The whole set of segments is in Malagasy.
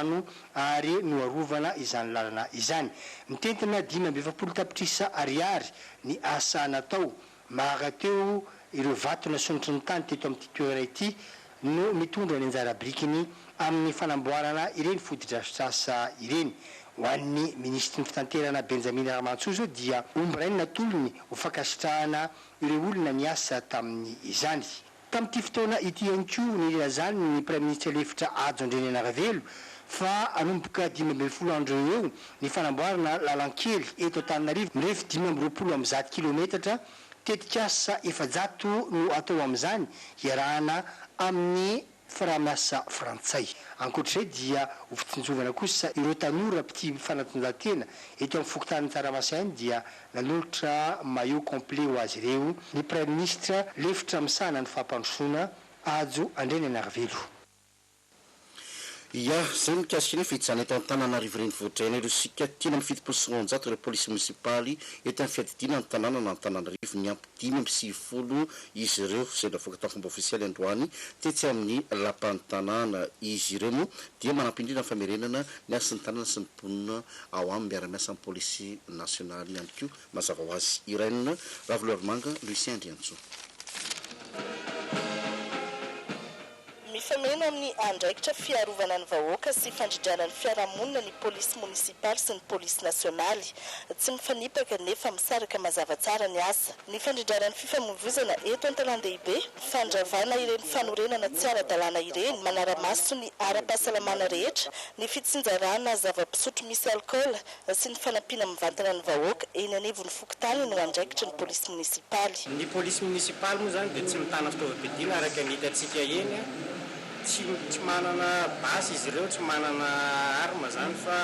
Rano ary noarovana izany lalana izany. Mitentina 45 tapitrisa ariary ny asa natao. Mahagaga teo ireo vato nasondrotry ny tany teto amin'ity toerana ity no mitondra ny anjara birikiny amin'ny fanamboarana ireny fotodrafitrasa ireny. Ho an'ny minisitry ny fitanterana Benjamina Ramanantsoa izao dia omby iray no natolony ho fankasitrahana ireo olona niasa tamin'izany. Tamin'ity fotoana ity ihany koa no nilazany ny Praiminisitra lefitra Hajo Andrianainarivelo fa hanomboka 15 andro eo ho eo ny fanamboarana lalankely eto Antananarivo mirefy 125 kilometatra, tetikasa 400 no atao amin'izany hiarahana amin'ny fiaraha-miasa frantsay. Ankoatra izay dia ho fitsinjovana kosa ireo tanora mpitia fanatanjahantena eto amin'ny fokontanin'i Tsaramasaina dia nanolotra maillot complet ho azy ireo ny Praiminisitra lefitra misahana ny fampandrosoana, Hajo Andrianainarivelo. Ia, izay mikasika ny fijana eto Antananarivo Renivohitra ihany ireo sika 273 ireo polisy monisipaly eto amin'ny fiadidiana ny tanànan'Antananarivo miampy 95 izy ireo izay navoaka tamin'ny fomba ofisialy androany tetsy amin'ny lapan'ny tanàna. Izy ireo moa dia manampy indrindra amin'ny famerenana ny hasin'ny tanàna sy ny mponina ao aminy miara-miasa amin'ny polisy nasionaly ihany koa mazava ho azy. Irène Ravolahomanga, Lucien Andriantsoa. Mifameno amin'ny andraikitra fiarovana ny vahoaka sy fandrindrana ny fiarahamonina ny polisy monisipaly sy ny polisy nasionaly. Tsy mifanipaka nefa misaraka mazava tsara ny asa. Ny fandrindrana ny fifamoivoizana eto an-tanàn-dehibe, fandravana ireny fanorenana tsy ara-dalàna ireny, manara-maso ny ara-pahasalamana rehetra, ny fitsinjarana zava-pisotro misy alikaola sy ny fanampiana mivantana ny vahoaka eny anivon'ny fokontany no andraikitry ny polisy monisipaly. Ny polisy monisipaly moa izany dia tsy mitana fitaovam-piadiana araka ny hitantsika eny, tsy tsy manana basy izy ireo, tsy manana arme izany fa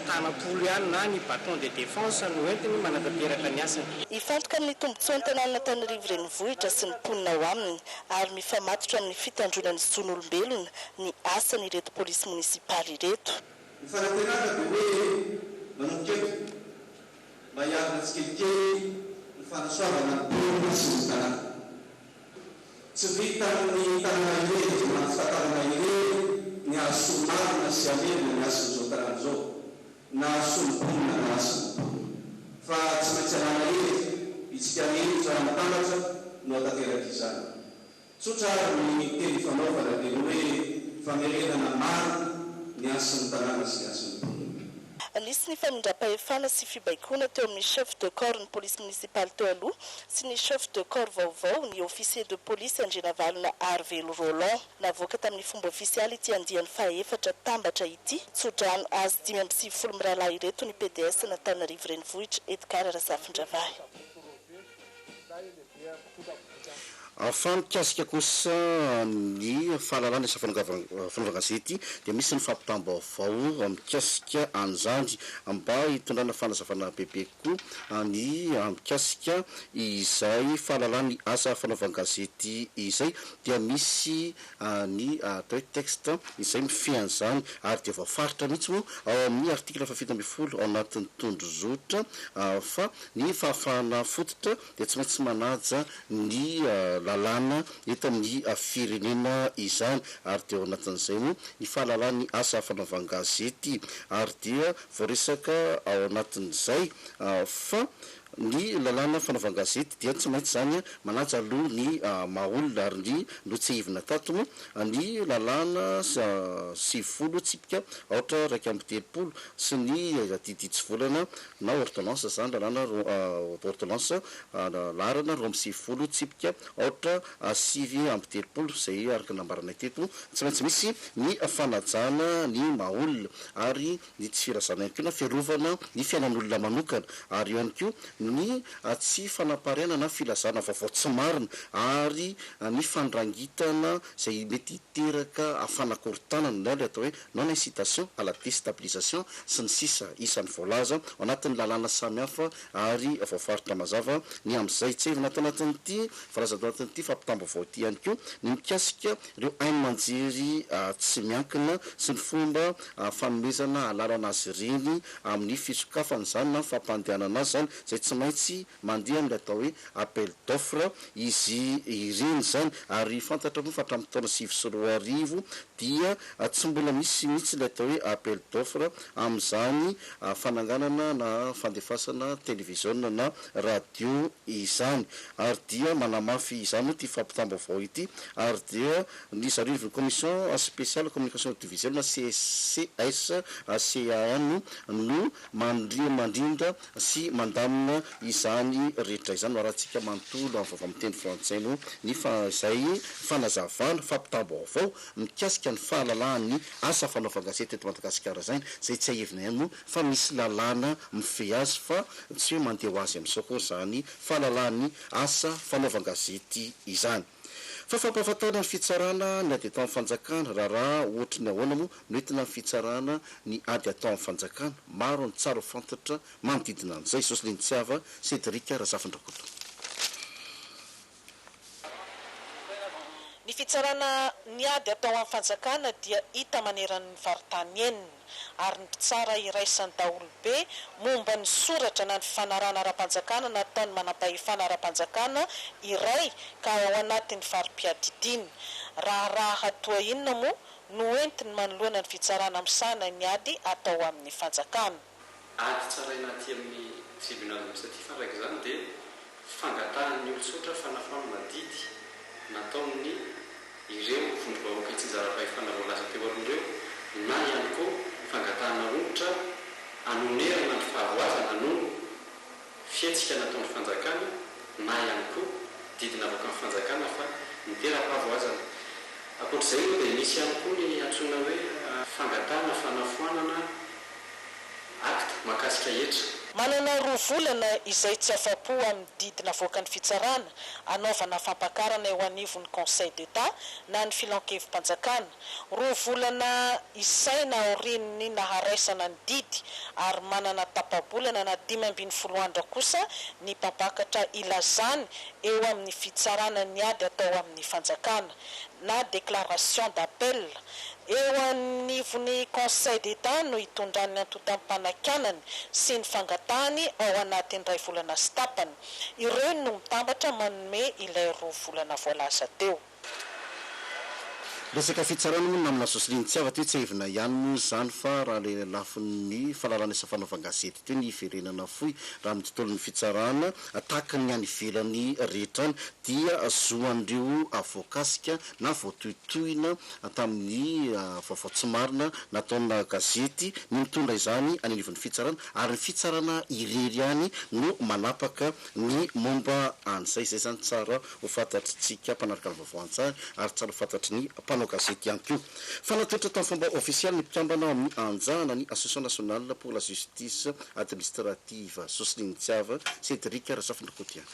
tanam-polo ihany na ny bâton de défense no entiny manatanteraka ny asany. Hifantoka amin'ny tombontsoan'ny tanànan'Antananarivo Renivohitra sy ny mponina ao aminy ary mifamatotra amin'ny fitandroana ny zon'olombelona ny asan'ireto polisy monisipaly ireto. Ny fanantenana dia hoe manomboka eto mba hiarina tsikelikely ny fanasoavana ny mponina sy ny tanàna. Tsy vitan'ny tanàna irery na ny fitantanana irery ny hahasoa marina sy hamerina ny hasin'izao tanàna izao, na hahasoa ny mponina na hasin'ny mponina. Fa tsy maintsy hanana hery isika rehetra mitambatra no hahatanteraka izany. Tsotra ary ny teny ifanaovana dia ny hoe famerenana marina ny hasin'ny tanàna sy ny hasin'ny mponina. Nisy ny famindram-pahefana sy fibaikoana teo amin'ny chef de corps ny polisy monisipaly teo aloha sy ny chef de corps vaovao, ny officier de police Andrianavalona Arivelo Roland. Navoaka tamin'ny fomba ofisialy ity andiany fahaefatra tambatra ity. Tsodrano azy 95 mirahalahy ireto ny PDS n'Antananarivo Renivohitra, Edgard Razafindravahy. Fa mikasika kosa ny fahalalana asa fanaovan-gazety dia misy ny fampitam-baovao mikasika an'izany mba hitondrana fanazavana bebe kokoa ny mikasika izay fahalalana asa fanaovan-gazety izay dia misy ny atao hoe texte izay mifehy an'izany ary dia voafaritra mihitsy moa ao amin'ny article faha-17 ao anatin'ny tondrozotra fa ny fahafahana fototra dia tsy maintsy manaja ny lalàna eto amin'ny firenena izany ary dia ao anatin'izay moa ny fahalalan'ny asa fanaovan-gazety ary dia voaresaka ao anatin'izay fa ny lalàna fanaovan-gazety dia tsy maintsy izany manaja aloha ny maha olona ary ny notsiahivina tato moa ny lalàna 90 tsipika aotra 31 sy ny didy hitsivolana na ordonnance izany lalàna ordonnance laharana 92 tsipika aotra 39 izay araka ny nambaranay teto tsy maintsy misy ny fanajana ny maha olona ary ny tsy firazana ihany koa na fiarovana ny fiainan'olona manokana ary eo ihany koa ny tsy fanapariahana na filazana vaovao tsy marina ary ny fandrangitana izay mety hiteraka fanakorontanana na ilay atao hoe non incitation à la déstabilisation sy ny sisa Isan'ny voalaza ao anatin'ny lalàna samihafa ary voafaritra mazava ny amin'izay. Tsiahivina ato anatin'ity voalaza ato anatin'ity fampitam-baovao ity ihany koa ny mikasika ireo haino aman-jery tsy miankina sy ny fomba fanomezana alalana azy ireny amin'ny fisokafana izany na fampandehanana azy izany izay tsy maintsy mandeha amin'ilay atao hoe appel d'offre izy ireny izany ary fantatra moa fa hatramin'ny taona 2009 dia tsy mbola misy mihitsy ilay atao hoe appel d'offre amin'izany fananganana na fandefasana televiziona na radio izany. Ary dia manamafy izany moa ity fampitam-baovao ity ary dia ny zareo ivon'ny Commission Spéciale Communication Audiovisuelle na CSCAM no mandrindra sy mandamina izany rehetra izany. Ho arahantsika manontolo amin'ny vaovao miteny frantsay moa ny izay fanazavana, fampitam-baovao mikasika ny fahalalahan'ny asa fanaovan-gazety eto Madagasikara izany, izay tsiahivina ihany moa fa misy lalàna mifehy azy fa tsy hoe mandeha ho azy amin'izao akory izany fahalalahan'ny asa fanaovan-gazety izany. Fa fampahafantarana ny fitsarana ny ady atao amin'ny fanjakana, raharaha ohatry ny ahoana moa no entina amin'ny fitsarana ny ady atao amin'ny fanjakana? Maro ny tsara ho fantatra manodidina an'izay. Jocelyne Tsiava, Cédric Razafindrakoto. Ny fitsarana ny ady atao amin'ny fanjakana dia hita maneran'ny faritany enina. ary ny mpitsara iraisan'ny daholobe momba ny soratra na ny fifanarahana ara-panjakana nataon'ny manampahefana ara-panjakana iray ka ao anatin'ny fari-piadidiana. Raharaha toa inona moa no entiny manoloana ny fitsarana misahana ny ady atao amin'ny fanjakana? Ady tsaraina aty amin'ny tribunal administratif araka izany dia fangatahan'ny olon-tsotra fanafoanana didy nataon'ny ireo vondrom-bahoaka itsinjaram-pahefana voalaza teo aloha ireo na ihany koa fangatahana onitra hanonerana ny fahavoazana noho fihetsika nataon'ny fanjakana na ihany koa didy navoakan'ny fanjakana fa nitera-pahavoazana. Ankoatr'izay moa dia misy ihany koa ny antsoina hoe fangatahana fanafoanana Acte mahakasika hetra. Manana roa volana izay tsy afa-po amin'ny didy navoakan'ny fitsarana hanaovana fampakarana eo anivon'ny Conseil d'Etat na ny Filankevi-panjakana. Roa volana isaina aorian'ny naharaisana ny didy ary manana tapa-bolana na 15 andro kosa ny mpampakatra ilazany eo amin'ny fitsarana ny ady atao amin'ny fanjakana na déclaration d'appel Eo anivon'ny Conseil d'Etat no hitondrany ny antontam-panakianany sy ny fangatahany ao anatin'ny iray volana sy tapany. Ireo no mitambatra manome ilay roa volana voalaza teo. Resaka fitsarana moa ny namana Jocelyne Tsiava teo, tsiahivina ihany moa izany fa raha ilay lafiny fahalalana asa fanaovan-gazety teo ny hiverenana fohy raha amin'ny tontolon'ny fitsarana tahaka ny any ivelany rehetra any dia zo an'ireo voakasika na voatohitohina tamin'ny vaovao tsy marina nataona gazety ny mitondra izany any anivon'ny fitsarana ary ny fitsarana irery ihany no manapaka ny momba an'izay. Izay izany tsara ho fantatr'tsika mpanaraka ny vaovao an-tsary ary tsara ho fantatry ny mpanao gazety ihany koa. Fa natolotra tamin'ny fomba ofisialy ny mpikambana ao amin'ny Anja na ny Association Nationale pour la Justice Administrative, Jocelyne Tsiava, Cédric Razafindrakoto ihany.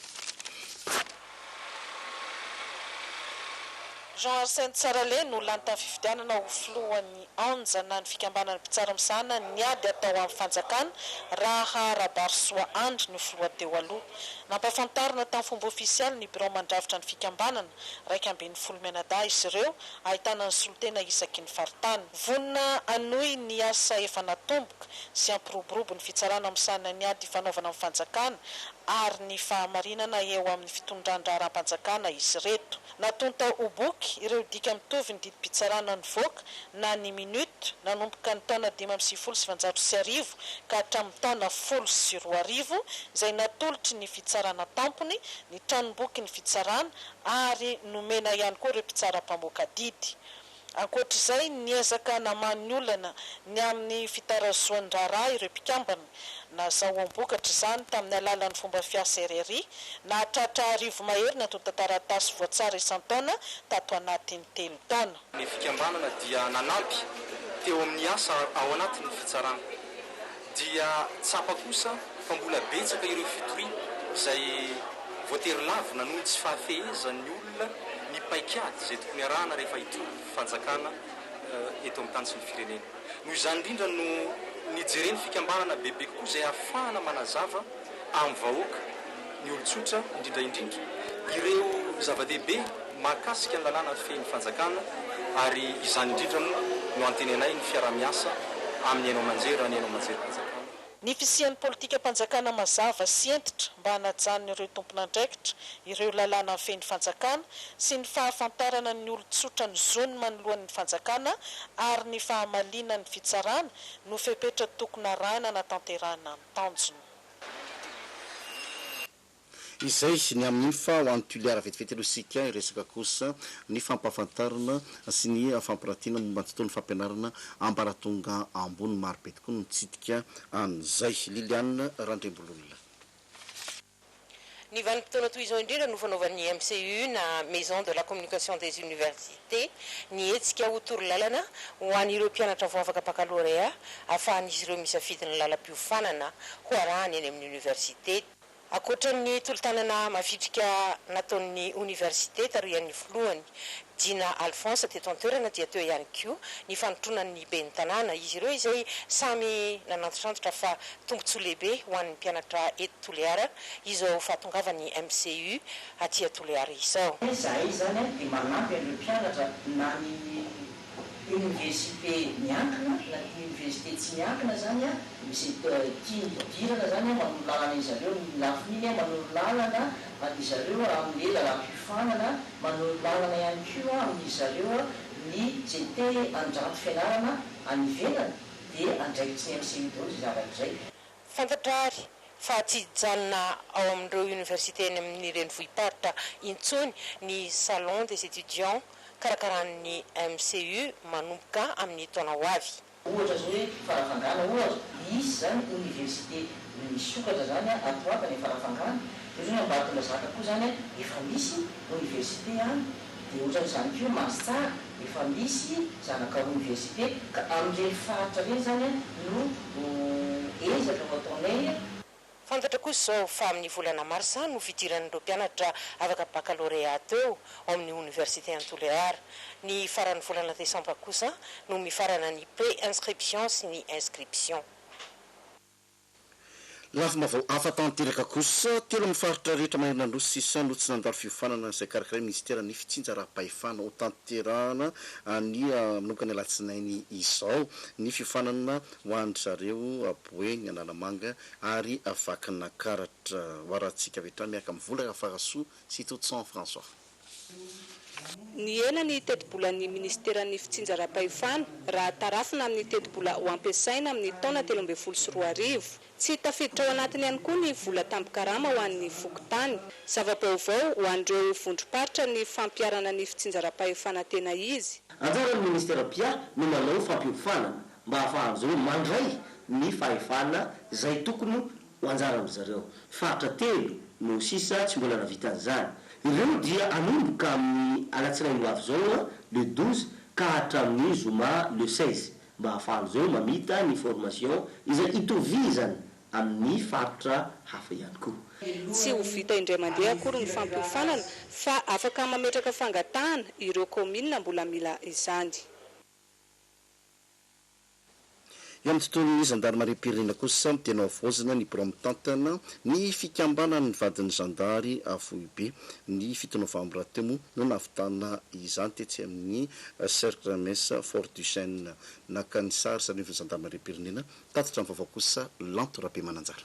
Jean Arsène Tsarale no lany tamin'ny fifidianana ho filohan'ny Anja na ny fikambanan'ny mpitsara misahana ny ady atao amin'ny fanjakana raha Rabarisoa Andry no filoha teo aloha. Nampahafantarina tamin'ny fomba ofisialy ny birao mandrafitra ny fikambanana, 11 mianadahy izy ireo, ahitana ny solontena isaky ny faritany. Vonona hanohy ny asa efa natomboka sy hampiroborobo ny fitsarana misahana ny ady ifanaovana amin'ny fanjakana ary ny fahamarinana eo amin'ny fitondran-draharaham-panjakana izy ireto. Natonta ho boky ireo dika mitovy ny didim-pitsarana nivoaka na ny minute nanomboka ny taona 1995 ka hatramin'ny taona 2010 izay natolotry ny Fitsarana Tampony, ny Tranombokin'ny Fitsarana ary nomena ihany koa ireo mpitsara mpamoaka didy. Ankoatra izay, niezaka namaha ny olana ny amin'ny fitarazoan'ny raharaha ireo mpikambana. Nazahoam-bokatra izany tamin'ny alalan'ny fomba fiasa RRI, nahatratra arivo mahery ny antontan-taratasy voatsara isan-taona tato anatin'ny telo taona. Ny fikambanana dia nanampy teo amin'ny asa ao anatin'ny fitsarana. Dia tsapa kosa fa mbola betsaka ireo fitoriana izay voatery lavina noho ny tsy fahafehezan'ny olona ny paikady izay tokony arahana rehefa hitory fanjakana eto amin'ny tany sy ny firenena. Noho izany indrindra no nijeren'ny fikambanana bebe kokoa izay ahafahana manazava amin'ny vahoaka, ny olon-tsotra indrindra indrindra, ireo zava-dehibe mahakasika ny lalàna mifehy ny fanjakana ary izany indrindra moa no antenenay ny fiaraha-miasa amin'ny haino aman-jery raha ny haino aman-jerim-panjakana. Ny fisian'ny politikam-panjakana mazava sy hentitra mba hanajan'ireo tompon'andraikitra ireo lalàna mifehy ny fanjakana sy ny fahafantarana ny olon-tsotra ny zony manoloan'ny fanjakana ary ny fahamalinan'ny fitsarana no fepetra tokony arahina hanatanterahana ny tanjona. Izay ny amin'iny fa ho an'i Toliara vetivety aloha isika hiresaka kosa ny fampahafantarana sy ny fampiratiana momba ny tontolon'ny fampianarana ambaratonga ambony. Maro be tokoa no mitsidika an'izay. Liliane Randriambololona. Ny vanim-potoana toy izao indrindra no fanaovan'ny MCU na Maison de la Communication des Universités ny hetsika ho torolalana ho an'ireo mpianatra vao afaka bakalorea ahafahan'izy ireo misafidy ny lalam-piofanana ho arahany eny amin'ny oniversite. Ankoatra ny tolo-tanana mavitrika nataon'ny oniversite tarihan'ny filohany, Dina Alphonse teto an-toerana dia teo ihany koa ny fanotronan'ny ben'ny tanàna. Izy ireo izay samy nanantitrantitra fa tombontsoa lehibe ho an'ny mpianatra eto Toliara izao fahatongavan'ny MCU aty Toliara izao. Izahay izany dia manampy an'ireo mpianatra na ny Université miankina na ny université tsy miankina zany a, izay tiany hidirana zany a, manoro lalana izareo ny lafiny iny a, manoro lalana an'izareo amin'le lalam-piofanana, manoro lalana ihany koa amin'izareo ny izay te handranto fianarana any ivelany, dia andraikitry ny MCU daholo izay zavatra izay. Fantatra ary fa tsy hijanona ao amin'ireo université eny amin'ny renivohi-paritra intsony ny Salon des étudiants karakaran'ny MCU manomboka amin'ny taona ho avy. Ohatra zao hoe Farafangana ohatra, hisy zany oniversite misokatra zany ato ho ato any Farafangana, de ohatra hoe Ambatondrazaka koa zany efa misy oniversite any, de ohatran'izany koa Mandritsara efa misy zanaka oniversite, ka amin'ireny faritra ireny zany no ezaka ho ataonay. Fantatra kosa izao fa amin'ny volana marsa no fidiran'ireo mpianatra afaka bakalorea teo ao amin'ny oniversite Antoleara. Ny faran'ny volana desambra kosa no mifarana ny pré-inscription sy ny inscription. Lafim-baovao hafa tanteraka kosa, telo amin'ny faritra rehetra manerana ny Nosy sisa no tsy nandalo fiofanana izay karakarain'ny minisiteran'ny fitsinjaram-pahefana. Hotanterahana ny manomboka ny alatsinainy izao ny fiofanana ho an-dry zareo Boeny, Analamanga ary Vakinakaratra. Ho arahantsika avy hatrany miaraka amin'ny Vola Rafarasoa sy Totson François. Nihena ny tetibolan'ny minisiteran'ny fitsinjaram-pahefana raha tarafina amin'ny tetibola ho ampiasaina amin'ny taona 2013. Tsy tafiditra ao anatiny ihany koa ny vola tambin-karama ho an'ny fokontany. Zava-baovao ho an'ireo vondrom-paritra ny fampiharana ny fitsinjaram-pahefana tena izy. Anjaran'ny minisitera mpiahy no manao fampiofanana mba hahafahan'izao mandray ny fahefana izay tokony ho anjaran-dry zareo. Faritra telo no sisa tsy mbola nahavita an'izany. Ireo dia hanomboka amin'ny alatsinainy ho avy izao, le 12, ka hatramin'ny zoma le 16, mba hahafahan'izao mamita ny formation izay itovizany amin'ny faritra hafa ihany koa. Tsy ho vita indray mandeha akory ny fampiofanana fa afaka mametraka fangatahana ireo kaominina mbola mila izany. Eo amin'ny tontolon'ny zandarimariam-pirenena kosa, dia nohavaozina ny birao mitantana ny fikambanan'ny vadin'ny zandary foibe. Ny 7 novambra teo moa no nahavitana izany tetsy amin'ny Cercle Mess Fort Duchesne. Naka ny sary sarin'ny zandarimariam-pirenena, tatitra ny vaovao kosa Lanto Rabemananjara.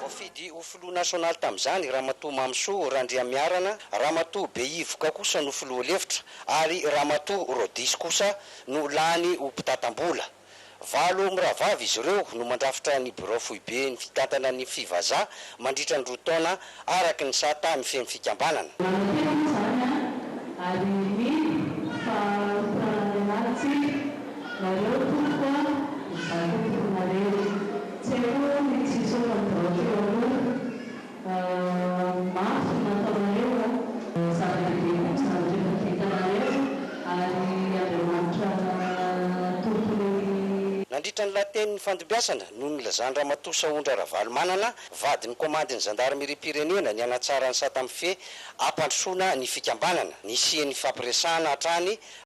Voafidy ho filoha nasionaly tamin'izany Ramatoa Mamisoa Randriamiarana, Ramatoa Behivoka kosa no filoha lefitra ary Ramatoa Rodisy kosa no lany ho mpitantam-bola. Valo mirahavavy izy ireo no mandrafitra ny birao foibe ny fitantana ny Fivaza mandritra ny 2 taona araka ny sata mifehy fikambanana. Manantena moa izany aho ary mino fa ho tohanan'Andriamanitra nareo tompoko a, izaho koa tomponareo. Tsy haiko moa ny tsy hisaotra ny birao teo aloha. Mafy ny nataonareo a. Zava-dehibe koa ny zavatra efa vitanareo ary Andriamanitra tompon'ny. Nandritra ny lahatenin'ny fandimbiasana no nilazan-dRamatoa Sahondra Ravalomanana, vadin'ny komandin'ny zandarimeriam-pirenena, ny hanatsara ny sata mifehy hampandrosoana ny fikambanana. Nisian'ny fampiresahana hatrany.